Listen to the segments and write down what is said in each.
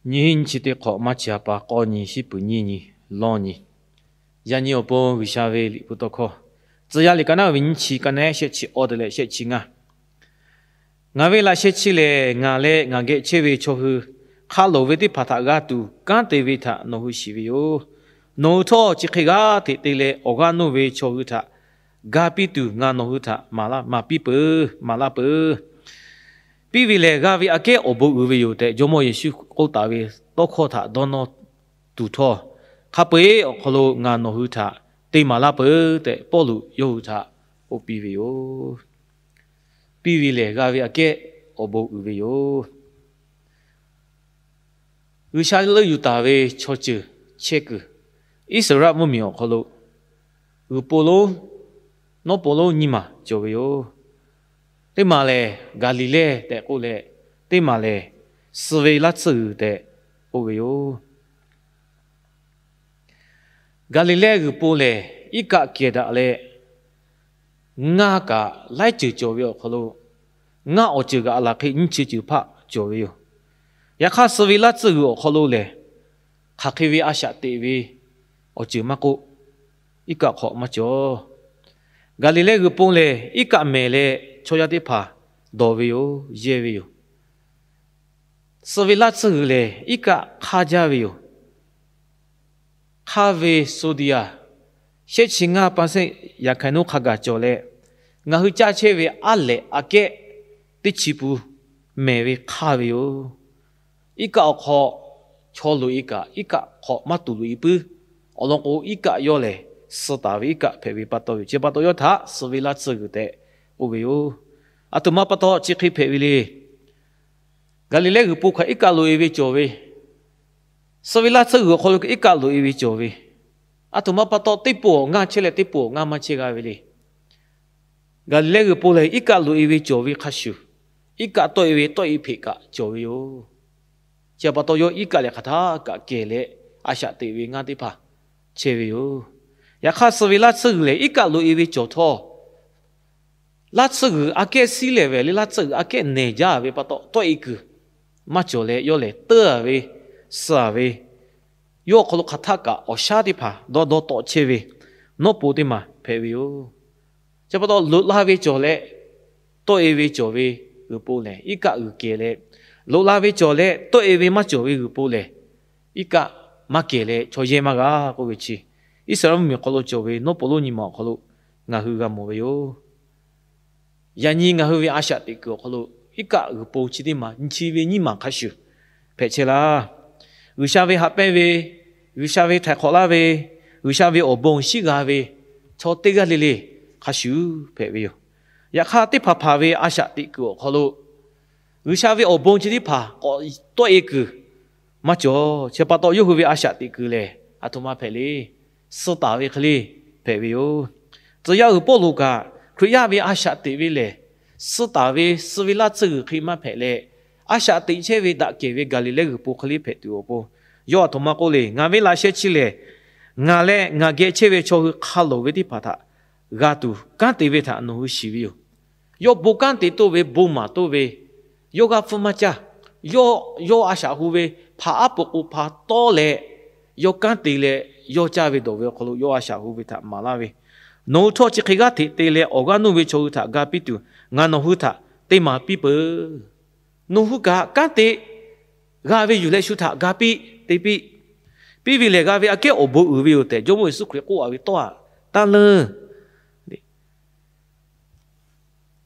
Nyiˇ hinˉ nyiˇ chi teˇ hk'awꞈ maˇ chi ha pa k'awˇ nyi, shiˉ puˍ nyiˇ nyi, lawˇ nyi. Yaꞈ nyi awˬ pon G'uiˬsha ve liꞈ hpu tawˇ hkawˇ, Tcuh yaˇ liꞈ ka naˉ ve nyiˇ chi, ka naˉ shehˆ chi awˇ te leh shehˆ chi ngaˇ. Ngaˬ ve laꞈ sheh chi lehˬ, ngaˬ leh ngaˬ geh chehˇ ve chaw hui hk'a loˍ ve teˇ hpaˍ htaꞈ g'a tuˬ kanˉ te ve htaꞈ nawˬ hui shiˍ ve yoˬ. Nawˬ hui htawˇ chi hk'e g'aˇ hteꞈ te leh awˬ g'aˇ nuˇ ve chaw hui htaꞈ ga piˇ tuˬ, ngaˬ nawˬ hui htaꞈ maˍ laˇ, maˍ piˇ peuˬ, maˍ laˇ peuˬ. Piˇ ve lehˬ, g'a ve aꞈ kehˉ awˬ bon uiˍ ve yoˬ tehꞈ, Jawˇmawˇ Yeˍsuˆ k'oˆ taˍ ve tawˇ hkawˇ htaꞈ dawˇ nawˇ tuˬ htawˇ, hk'a peu-eˬ awˬ hk'aw lo ngaˬ nawˬ hui htaꞈ te maˍ laˇ peuˬ tehꞈ, Pawˇluꞈ yawˇ hui htaꞈ k'oˆ piˇ ve yoˬ. Piˇ ve lehˬ, g'a ve aꞈ kehˉ awˬ bon uiˍ ve yoˬ. G'uiˬsha leuˆ yuˬ taˍ ve chaw ceuˬ chehˇ kuiˬ, Iˉsaˍreˍlaˆ mvuhˇmiˬ awˬ hk'aw lo g'uiˬ po lonˉ, nawˉ po lonˉ nyiˇ maˬ cawˬ ve yoˬ. Teˇ maˬ lehˬ, Gaˍliˍlehˇ tehꞈ k'oˆ leh, teˇ maˬ lehˬ, suh ve laˇ tsuhˇ g'uiˬ tehꞈ k'oˆ ve yoˬ. Gaˍliˍlehˇ g'uiˬ po lehˬ, iˉ kaˆ kehˬ daꞈ leh, ngaˇ kaꞈ laiˉ ceuˬ cawˬ ve awˬ hk'aw lo, ngaˇ awˬ ceuˬ g'aꞈ laˬ hk'e nyiˇ chi ceuˬ hpaˆ cawˬ ve yoˬ. Yaꞈ hk'aˇ, suh ve laˇ tsuhˇ g'uiˬ awˬ hk'aw lo lehˬ, hk'aˬ hk'e ve a shaꞈ teꞈ ve awˬ ceuˬ maˇ k'oˆ, iˉ kaˆ hk'awꞈ maˇ cawˬ. Gaˍliˍlehˇ g'uiˬ po lehˬ, iˉ kaˆ mehˍ leh chaw yaˇ teˇ hpaˍ dawˬ ve yoˬ, yehˇ ve yoˬ. Suh ve laˇ tsuhˇ g'uiˬ lehˬ, iˉ kaˆ hk'aˇ jaˇ ve yoˬ. Hk'aˇ ve Soˍdiˍyaˍ shehˆ chi ngaˇ pa sehˆ yaꞈ hk'aˇ nawˉ hk'a gaˬ cawˬ leh, ngaˬ hui caˇ chehˇ ve aˉ lehꞈ aꞈ kehˉ teˇ chi pun mehˍ ve hk'aˇ ve yoˬ. Iˉ kaˆ awˬ hk'aw chaw loꞈ-e kaꞈ, iˉ kaˆ hk'awꞈ maˇ tuˬ loꞈ-e puiˉ. Awˬ lawn k'o, iˉ kaˆ yawˇ lehˬ suh taˍ ve iˉ kaˆ hpehꞈ ve pa taw yoˬ. Chi pa taw yawˇ htaꞈ suh ve laˇ tsuhˇ g'uiˬ tehꞈ k'oˆ ve yoˬ. Aˬ htoꞈ ma pa taw chi hk'e hpehꞈ ve le. Gaˍliˍlehˇ g'uiˬ po hk'aˬ iˉ kaˆ loꞈ-e ve cawˬ ve, suh ve laˇ tsuhˇ g'uiˬ awˬ hk'aw lo iˉ kaˆ loꞈ-e ve cawˬ ve, aˬ htoꞈ ma pa taw teˇ po awˬ ngaˇ chehˇ leh teˇ po awˬ ngaˇ maˇ chehˇ g'a ve le. Gaˍliˍlehˇ g'uiˬ po lehˬ, iˉ kaˆ loꞈ-e ve cawˬ ve hk'a shuˍ, iˉ kaˆ tawˆ-e ve tawˆ-e hpeꞈ kaꞈ cawˬ ve yoˬ. Chi pa taw yawˇ iˉ kaˆ lehˬ hk'aˬ htaˇ kaꞈ kehˬ leh, a shaꞈ teꞈ ve ngaˇ teˇ hpaˍ chehˇ ve yoˬ. Yaꞈ hk'aˇ, suh ve laˇ tsuhˇ g'uiˬ lehˬ, iˉ kaˆ loꞈ-e ve cawˬ htawˇ, laˇ tsuhˇ g'uiˬ aꞈ kehˉ siˉ lehˍ ve le, laˇ tsuhˇ g'uiˬ aꞈ kehˉ nehˬ jaˇ ve pa taw, tawˆ-e kuiˬ maˇ cawˬ leh, yawˇ lehˬ teuˇ a ve, suh a ve, yawˇ awˬ hk'aw lo hk'aˬ htaˇ kaꞈ awˬ shaˉ teˇ hpaˍ dawˇ dawˇ tawˆ chehˇ ve nawˉ po teˇ maˬ hpehꞈ ve yoˬ. Chi pa taw, loꞈ la ve cawˬ leh tawˆ-e ve cawˬ ve g'uiˬ po lehˬ, iˉ kaˆ g'uiˬ kehˬ leh, loꞈ la ve cawˬ leh tawˆ-e ve maˇ cawˬ ve g'uiˬ po lehˬ, iˉ kaˆ maˇ kehˬ leh chaw yehˇ maˇ g'a k'oˆ ve chi, Iˉsaˍreˍlaˆ mvuhˇmiˬ awˬ hk'aw lo cawˬ ve nawˉ po lonˉ nyi ma awˬ hk'aw lo ngaˬ hui g'a mawˬ ve yoˬ. Yaꞈ nyi ngaˬ hui ve a shaꞈ teꞈ kuiˬ awˬ hk'aw lo, iˉ kaˆ g'uiˬ po chi teˇ maˬ nyi chi ve nyiˇ maˬ hk'a shuˍ hpehꞈ chehˇ laˇ. G'uiˬsha ve haꞈ pehnˇ ve, G'uiˬsha ve htaiˍ hk'awꞈ laˇ ve, G'uiˬsha ve awˬ bon shiˉ g'a ve chaw teˇ g'aˇ le le hk'a shuˍ hpehꞈ ve yoˬ. Yaꞈ hk'aˇ, teˇ hpaˍ hpaˍ ve a shaꞈ teꞈ kuiˬ awˬ hk'aw lo G'uiˬsha ve awˬ bon chi teˇ hpaˍ k'awꞈ tawˆ-e kuiˬ maˇ cawˬ. Chi pa taw, yawˇ hui ve a shaꞈ teꞈ kuiˬ lehˬ, aˬ htoꞈ ma hpehꞈ le. Suh taˍ ve hk'e le hpehꞈ ve yoˬ. Tcuh yaˇ uiˍ Pawˇluꞈ kaꞈ, Hkriꞈ yaˇ ve a shaꞈ teꞈ ve lehˬ, suh taˍ ve suh ve laˇ tsuhˇ g'uiˬ hk'e maˇ hpehꞈ leh, a shaꞈ teꞈ chehˇ ve daꞈ kehˬ ve Gaˍliˍlehˇ g'uiˬ po hk'e le hpehꞈ tuˬ awˬ pon, yawˇ aˬ htoꞈ ma k'oˆ le. Ngaˬ ve laꞈ sheh chi lehˬ, ngaˬ leh ngaˬ geh chehˇ ve chaw hui hk'a loˍ ve teˇ hpaˍ htaꞈ g'a tuˬ kanˉ te ve htaꞈ nawˬ hui shiˍ ve yoˬ. Yawˇ bon kanˉ te toˇ ve, bon maˍ toˇ ve, yawˇ g'aˇ hpfuhˇ maˇ caˇ. Yawˇ, yawˇ a shaꞈ hu ve hpaˍ aˉ po k'o hpa tawˉ leh, yawˇ kanˉ te leh, yawˇ caˇ ve dawˬ ve awˬ hk'aw lo yawˇ a shaꞈ hu ve htaꞈ maˍ laˇ ve, nawˬ hui htawˇ chi hk'e g'aˇ hteꞈ te leh awˬ g'aˇ nuˇ ve chaw hui htaꞈ ga piˇ tuˬ, ngaˬ nawˬ hui htaꞈ te maˍ piˇ peuˬ. Nawˬ hui kaꞈ kanˉ te g'a ve yuˬ leh shu htaꞈ ga piˇ, te piˇ. Piˇ ve lehˬ, g'a ve aꞈ kehˉ awˬ bon uiˍ ve yoˬ tehꞈ, Jawˇmawˇ Yeˍsuˆ Hkriꞈ k'oˆ a ve tawˇ a taˇ leuˇ.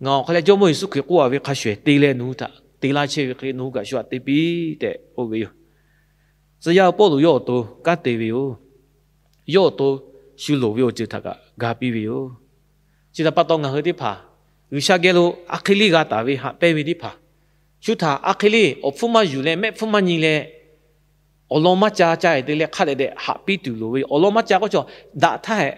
Ngaˬ awˬ hk'aw leh Jawˇmawˇ Yeˍsuˆ Hkriꞈ k'oˆ a ve hk'a shuˍ te leh nawˬ hui htaꞈ te laˇ chehˇ ve hk'e nawˬ hui kaꞈ shu htaꞈ te piˇ tehꞈ k'oˆ ve yoˬ. Tcuh yaˇ Pawˇluꞈ yawˇ awˬ to kanˉ te ve yoˬ. Yawˇ awˬ to shu loˍ ve awˬ ceuˬ htaꞈ kaꞈ ga piˇ ve yoˬ. Chi htaꞈ pa taw ngaˬ hui teˇ hpaˍ G'uiˬsha geh lo a hk'e le g'a taˍ ve haꞈ pehnˇ ve teˇ hpaˍ, shu htaꞈ a hk'e le awˬ hpfuhˇ maˇ yuˬ leh mehˆ hpfuhˇ maˇ nyi leh, awˬ lawn maˇ ca ca-e te leh hk'a dehꞈ dehꞈ haꞈ piˇ tuˬ loˍ ve. Awˬ lawn maˇ ca k'oˆ chaw daꞈ htaˇ,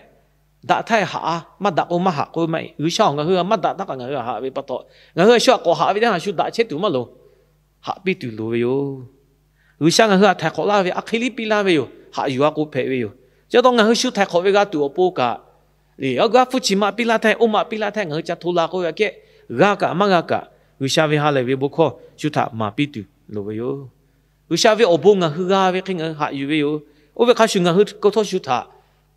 daꞈ htaˇ haꞈ a, maˇ daꞈ k'o maˇ haꞈ k'oˆ ve maˇ heˆ. G'uiˬsha awˬ ngaˬ hui a maˇ daꞈ htaˇ kaꞈ ngaˬ hui a haꞈ ve pa taw, ngaˬ hui a shu a k'awꞈ haꞈ ve teˇ haꞈ shu daꞈ chehˇ tuˬ maˇ loˍ. Haꞈ piˇ tuˬ loˍ ve yoˬ. G'uiˬsha ngaˬ hui a htaiˍ hk'awꞈ laˇ ve a hk'e le piˇ laˇ ve yoˬ. Haꞈ yuˬ a k'o hpehꞈ ve yoˬ. Chi pa taw ngaˬ hui shu htaiˍ hk'awꞈ ve g'a tuˬ awˬ pon kaꞈ, g'aˇ hpfuhˇ chi maˇ piˇ laˇ htaˇ, oˇ maˇ piˇ laˇ htaˇ ngaˬ hui ca hto la k'oˆ ve aꞈ kehˉ, g'a kaꞈ maˇ g'a kaꞈ, G'uiˬsha ve ha lehˬ ve bon hkawˇ shu htaꞈ maˍ piˇ tuˬ loˍ ve yoˬ. G'uiˬsha ve awˬ bon ngaˬ hui g'a ve hk'e ngaˬ hui haꞈ yuˬ ve yoˬ. Oˇ ve hk'a shuˍ ngaˬ hui k'o htawˇ shu htaꞈ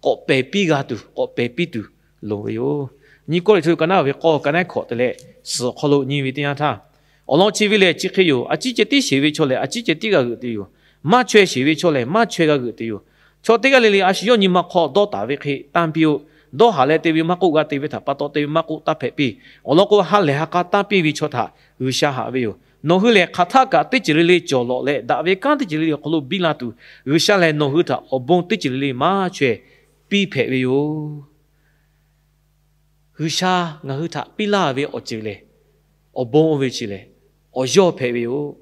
k'awꞈ pehˬ piˇ g'a tuˬ, k'awꞈ pehˬ piˇ tuˬ loˍ ve yoˬ. Nyiˇ Kawˇrenˍhtuˆ ka naˉ ve k'awˇ ka naˉ hkawꞈ te leh suhˍ awˬ hk'aw lo nyi ve teˇ yanˇ htaˇ, awˬ lawn chi ve lehˬ chi hk'e yoˬ. A ciˉ ceh tiˉ sheˍ ve chaw lehˬ, a ciˉ ceh tiˉ g'a g'euꞈ tuˬ yoˬ. Maˇ chaweh sheˍ ve chaw lehˬ, maˇ chaweh g'a g'euꞈ tuˬ yoˬ. Chaw teˇ g'aˇ le le a shu yawˇ nyi ma hk'aw dawˇ taˍ ve hk'e tanˇ piˇ-oˆ. Dawˇ haˍ leh te ve maˇ k'oˆ, g'a te ve htaꞈ pa taw te ve maˇ k'oˆ, taˇ hpehꞈ piˇ. Awˬ lawn k'o, ha lehˬ ha k'a tanˇ piˇ ve chaw htaꞈ G'uiˬsha haꞈ ve yoˬ. Nawˬ hui lehˬ, hk'aˬ htaˆ kaꞈ teˇ ceuˬ le le cawˬ lawꞈ leh, daꞈ ve kanˉ teˇ ceuˬ le le awˬ hk'aw lo biˇ la tuˬ, G'uiˬsha lehˬ nawˬ hui htaꞈ awˬ bon teˇ ceuˬ le le maˇ chaweh piˇ hpehꞈ ve yoˬ. G'uiˬsha ngaˬ hui htaꞈ piˇ laˇ ve awˬ ceuˬ lehˬ, awˬ bon oˇ ve chi lehˬ, awˬ yawˇ hpehꞈ ve yoˬ.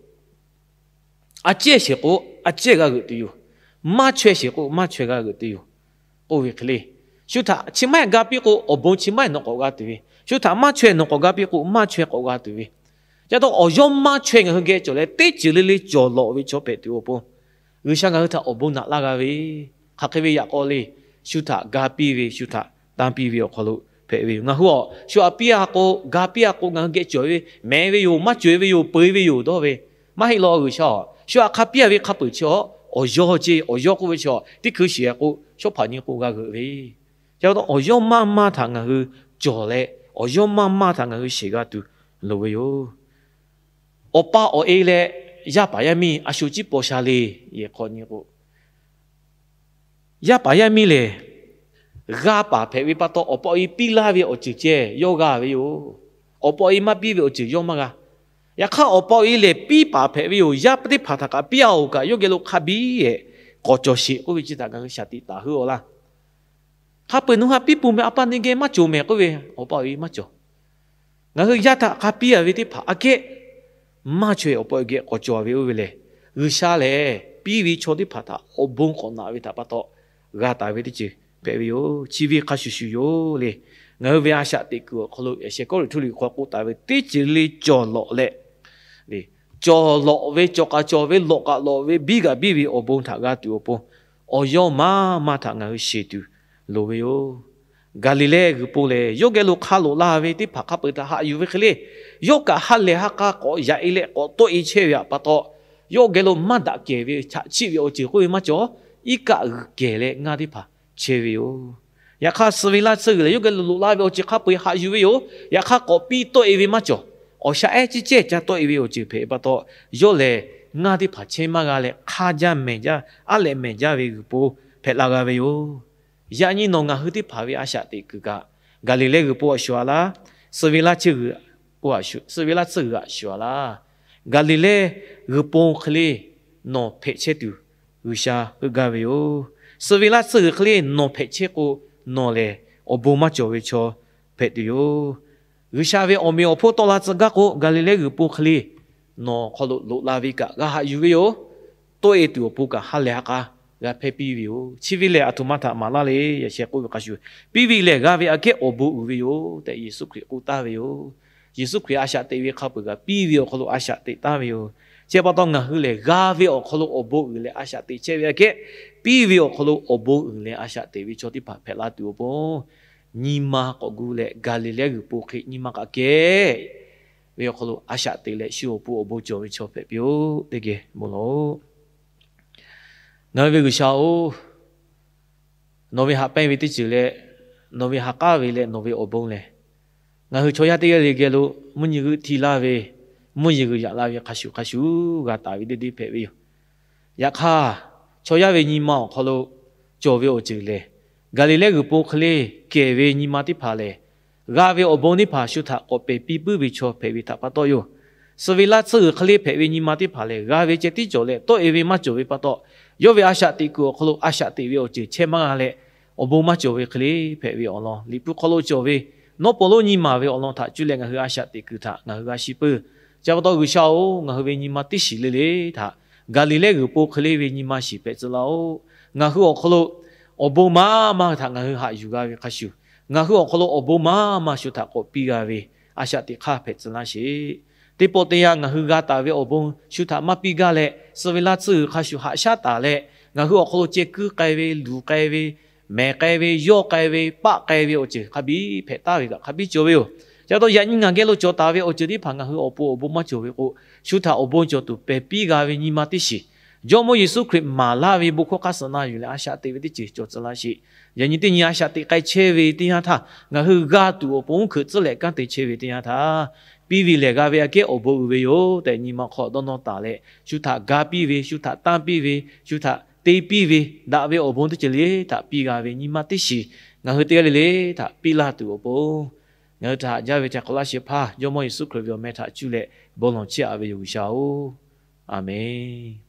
A ciˉ sheˍ k'o, a ciˉ g'a g'euꞈ tuˬ yoˬ. Maˇ chaweh sheˍ k'o, maˇ chaweh g'a g'euꞈ tuˬ yoˬ. K'oˆ ve hk'e le, shu htaꞈ chi maˇ heˆ ga piˇ k'o, awˬ bon chi maˇ heˆ nawˬ k'awꞈ g'a tuˬ ve, shu htaꞈ maˇ chaweh nawˬ k'awꞈ ga piˇ k'o, maˇ chaweh k'awꞈ g'a tuˬ ve. Ca taw awˬ yawˇ maˇ chaweh ngaˬ hui geh cawˬ leh, teˇ ceuˬ le le cawˬ lawꞈ ve chaw hpehꞈ tuˬ awˬ pon, G'uiˬsha ngaˬ hui htaꞈ awˬ bon naꞈ laˇ g'a ve, hk'aˬ hk'e ve yaꞈ k'aw le, shu htaꞈ ga piˇ ve, shu htaꞈ tanˇ piˇ ve awˬ hk'aw lo hpehꞈ ve yoˬ. Ngaˬ hui a shu htaꞈ piˇ a k'o, ga piˇ a k'o, ngaˬ hui geh cawˬ ve mehˍ ve yoˬ, maˇ cawˬ ve yoˬ, peu-eˬ ve yoˬ dawˇ ve, maˇ heˆ law G'uiˬsha-oˬ. Shu htaꞈ hk'a piˇ a ve hk'a peuˬ chi awˬ yawˇ ceˇ, awˬ yawˇ k'oˆ ve chi teˇ hkui shiˍ k'o, shawˉ hpaˍ nyi k'o g'a g'euꞈ ve. Ca taw awˬ yawˇ maˇ maˇ htaꞈ ngaˬ hui cawˬ leh, awˬ yawˇ maˇ maˇ htaꞈ ngaˬ hui sheˍ g'a tuˬ loˍ ve yoˬ. Awˬ pa awˬ e leh yaˇ paˍ yaˇ miˇ a shu ciˉ paw sha le. Yehˬ hk'aw nyi k'o, yaˇ paˍ yaˇ miˇ lehˬ, g'a paˍ hpehꞈ ve pa taw, awˬ pa awˬ e piˇ laˇ ve awˬ ceuˬ ceh yawˇ g'a ve yoˬ. Awˬ pa awˬ e maˇ piˇ ve awˬ ceuˬ yawˇ maˇ g'a. Yaꞈ hk'aˇ, awˬ pa awˬ e lehˬ piˇ paˍ hpehꞈ ve yoˬ. Yaˇ teˇ hpaˍ htaꞈ kaꞈ piˇ-a-oˬ kaꞈ, yawˇ geh lo hk'a biˇ-ehˍ k'awꞈ cawˬ sheˍ k'oˆ ve chi htaꞈ ngaˬ hui shaˍ tiꞈ taˍ hui-aw laˇ. Hk'a peu-eˬ nawˬ hui htaꞈ piˇ peuˬ meh, a pa neˇ geh maˇ cawˬ meh k'oˆ ve, awˬ pa awˬ e maˇ cawˬ. Ngaˬ hui yaˇ htaꞈ hk'a piˇ-a ve teˇ hpaˍ aꞈ kehˉ maˇ chaweh awˬ pa awˬ e geh k'awꞈ cawˬ ve oˇ ve lehˬ, G'uiˬsha lehˬ piˇ ve chaw teˇ hpaˍ htaꞈ awˬ bon k'awꞈ naꞈ ve htaꞈ pa taw g'a taˍ ve teˇ ceuˬ hpehꞈ ve yoˬ. Chi ve hk'a shuˍ shuˍ yoˬ le. Ngaˬ hui ve a shaꞈ teꞈ kuiˬ awˬ hk'aw lo yaꞈ sheh Kawˇrenˍhtuˆ liꞈ hk'aw k'oˆ taˍ ve teˇ ceuˬ le cawˬ lawꞈ leh, cawˬ lawꞈ ve, cawˬ kaꞈ cawˬ ve, lawꞈ kaꞈ lawꞈ ve, biˇ kaꞈ biˇ ve awˬ bon htaꞈ g'a tuˬ awˬ pon, awˬ yawˇ maˇ maˇ htaꞈ ngaˬ hui sheˍ tuˬ loˍ ve yoˬ. Gaˍliˍlehˇ g'uiˬ po lehˬ, yawˇ geh lo hk'a loꞈ la ve teˇ hpaˍ hk'a peu-eˬ htaꞈ haꞈ yuˬ ve hk'e le, yawˇ kaꞈ ha lehˬ ha k'a k'awꞈ yaꞈ-e leh k'awꞈ tawˆ-e chehˇ ve htaꞈ pa taw, yawˇ geh lo maˇ daꞈ kehˬ ve chaꞈ chiˆ ve awˬ ceuˬ k'oˆ ve maˇ cawˬ. Iˉ kaˆ g'uiˬ kehˬ leh ngaˇ teˇ hpaˍ chehˇ ve yoˬ. Yaꞈ hk'aˇ, suh ve laˇ tsuhˇ g'uiˬ lehˬ, yawˇ geh lo loꞈ la ve awˬ ceuˬ hk'a peu-eˬ haꞈ yuˬ ve yoˬ. Yaꞈ hk'aˇ, k'awꞈ piˇ tawˆ-e ve maˇ cawˬ. Awˬ sha ehˉ ciˉ cehˇ ca tawˆ-e ve awˬ ceuˬ hpehꞈ pa taw, yawˇ lehˬ ngaˇ teˇ hpaˍ chehˇ maˇ g'a leh, hk'aˇ jaˇ mehˬ jaˇ, aˉ lehꞈ mehˬ jaˇ ve g'uiˬ po hpehꞈ la g'a ve yoˬ. Yaꞈ nyi nawˬ ngaˬ hui teˇ hpaˍ ve a shaꞈ teꞈ kuiˬ kaꞈ, Gaˍliˍlehˇ g'uiˬ po htaꞈ shuˍ-a laˇ, suh ve laˇ tsuhˇ g'uiˬ, suh ve laˇ tsuhˇ g'uiˬ htaꞈ shuˍ-a laˇ. Gaˍliˍlehˇ g'uiˬ po hk'e le nawˬ hpehꞈ chehˇ tuˬ G'uiˬsha heuˆ gaˇ ve yoˬ. Suh ve laˇ tsuhˇ g'uiˬ hk'e le nawˬ hpehꞈ chehˇ k'o, nawˬ lehˬ awˬ bon maˇ cawˬ ve chaw hpehꞈ tuˬ yoˬ. G'uiˬsha ve awˬ meꞈ awˬ hponˇ tawˆ la tcuh gaˇ k'o, Gaˍliˍlehˇ g'uiˬ po hk'e le nawˬ hk'aw lo loꞈ la ve kaꞈ g'a haꞈ yuˬ ve yoˬ. Tawˆ-e tuˬ awˬ pon kaꞈ ha lehˬ ha k'a g'a hpehˇ piˇ ve yoˬ. Chi ve lehˬ, aˬ htoꞈ ma htaꞈ maˍ laˇ le. Yaꞈ sheh k'oˆ ve hk'a shuˍ, piˇ ve lehˬ g'a ve aꞈ kehˉ awˬ bon uiˍ ve yoˬ tehꞈ Yeˍsuˆ Hkriꞈ k'oˆ taˍ ve yoˬ. Yeˍsuˆ Hkriꞈ a shaꞈ teꞈ ve hk'a peu-eˬ kaꞈ piˇ ve awˬ hk'aw lo a shaꞈ teꞈ taˍ ve yoˬ. Chi pa taw ngaˬ hui lehˬ, g'a ve awˬ hk'aw lo awˬ bon uiˍ leh a shaꞈ teꞈ chehˇ ve aꞈ kehˉ, piˇ ve awˬ hk'aw lo awˬ bon uiˍ leh a shaꞈ teꞈ ve chaw teˇ hpaˍ hpehꞈ la tuˬ awˬ pon, nyi ma k'awꞈ gu leh Gaˍliˍlehˇ g'uiˬ po hk'e nyi ma k'aꞈ kehˉ ve awˬ hk'aw lo a shaꞈ teꞈ leh shu awˬ pon awˬ bon cawˬ ve chaw hpehꞈ piˇ-oˆ tehꞈ geh bon lawˬ-oˆ. Ngaˬ hui ve G'uiˬsha-oˬ, nawˬ ve haꞈ pehnˇ ve teˇ ceuˬ leh, nawˬ ve ha k'aˉ ve leh nawˬ ve awˬ bon lehˬ, ngaˬ hui chaw yaˇ teˇ g'aˇ le geh lo mvuhˇ nyi g'euˆ hti laˇ ve, mvuhˇ yeˬ g'uiˬ yaꞈ la ve hk'a shuˍ hk'a shuˍ g'a taˍ ve deˇ deˇ hpehꞈ ve yoˬ. Yaꞈ hk'aˇ, chaw yaˇ ve nyi ma awˬ hk'aw lo cawˬ ve awˬ ceuˬ lehˬ, Gaˍliˍlehˇ g'uiˬ po hk'e le kehˬ ve nyi ma teˇ hpaˍ lehˬ, g'a ve awˬ bon teˇ hpaˍ shu htaꞈ k'awꞈ pehˬ piˇ puiˉ ve chaw hpehꞈ ve htaꞈ pa taw yoˬ. Suh ve laˇ tsuhˇ g'uiˬ hk'e le hpehꞈ ve nyi ma teˇ hpaˍ lehˬ, g'a ve ceh tiˉ cawˬ leh tawˆ-e ve maˇ cawˬ ve pa taw, yawˇ ve a shaꞈ teꞈ kuiˬ awˬ hk'aw lo a shaꞈ teꞈ ve awˬ ceuˬ chehˇ maˇ g'a leh, awˬ bon maˇ cawˬ ve hk'e le hpehꞈ ve awˬ lawn, Liꞈ hpu hk'aw lo cawˬ ve nawˉ pawˍ lonˉ nyi maˍ ve awˬ lawn htaꞈ cuˇ leh ngaˬ hui a shaꞈ teꞈ kuiˬ htaꞈ ngaˬ hui g'a shiˍ peuˬ. Chi pa taw G'uiˬsha-oˬ, ngaˬ hui ve nyi ma teˇ shiˍ le le htaꞈ Gaˍliˍlehˇ g'uiˬ po hk'e le ve nyi ma shiˍ hpehꞈ tcuh laˇ-oˆ. Ngaˬ hui awˬ hk'aw lo awˬ bon maˇ maˇ htaꞈ ngaˬ hui haꞈ yuˬ g'a ve hk'a shuˍ, ngaˬ hui awˬ hk'aw lo awˬ bon maˇ maˇ shu htaꞈ k'awꞈ piˇ g'a ve a shaꞈ teꞈ hk'aˇ hpehꞈ tcuh laˇ sheˍ. Teˇ pawˆ teˇ yanˇ ngaˬ hui g'a taˍ ve awˬ bon shu htaꞈ maˇ piˇ gaˇ leh, suh ve laˇ tsuhˇ g'uiˬ hk'a shuˍ haꞈ shaˉ taˍ leh, ngaˬ hui awˬ hk'aw lo ceh kuiˉ k'ai ve, luˬ k'ai ve, mehˬ k'ai ve, yawˇ k'ai ve, paˆ k'ai ve awˬ ceuˬ hk'a biˇ hpehꞈ taˍ ve kaꞈ hk'a biˇ cawˬ ve yoˬ. Chi pa taw yaꞈ nyi ngaˬ geh lo cawˬ taˍ ve awˬ ceuˬ teˇ hpaˍ ngaˬ hui awˬ pon awˬ bon maˇ cawˬ ve k'o, shu htaꞈ awˬ bon cawˬ tuˬ pehˬ piˇ g'a ve nyi ma teˇ shiˍ Jawˇmawˇ Yeˍsuˆ Hkriꞈ maˍ laˇ ve bon hkawˇ hk'aˇ suh na yuˬ leh a shaꞈ teꞈ ve teˇ ceuˬ cawˬ tcuh laˇ sheˍ. Yaꞈ nyi teˇ nyi a shaꞈ teꞈ k'ai chehˇ ve teˇ yanˇ htaˇ, ngaˬ hui g'a tuˬ awˬ pon uˉ hkeuꞈ tcuhˉ leh kanˉ te chehˇ ve teˇ yanˇ htaˇ, piˇ ve lehˬ g'a ve aꞈ kehˉ awˬ bon uiˍ ve yoˬ tehꞈ nyi ma hk'aw dawˇ nawˇ taˍ leh, shu htaꞈ ga piˇ ve, shu htaꞈ tanˇ piˇ ve, shu htaꞈ te piˇ ve, daꞈ ve awˬ bon teˇ ceuˬ le htaꞈ piˇ g'a ve nyi ma teˇ shiˍ ngaˬ hui teˇ g'aˇ le le htaꞈ piˇ laˇ tuˬ awˬ pon, ngaˬ hui htaꞈ haꞈ jaˇ ve htaꞈ k'awꞈ laˇ shehˍ hpaˇ Jawˇmawˇ Yeˍsuˆ Hkriꞈ ve awˬ meh htaꞈ cuˇ leh bon lawˬ chehˇ aꞈ ve yoˬ G'uiˬsha-oˬ, Aˍmenˍ.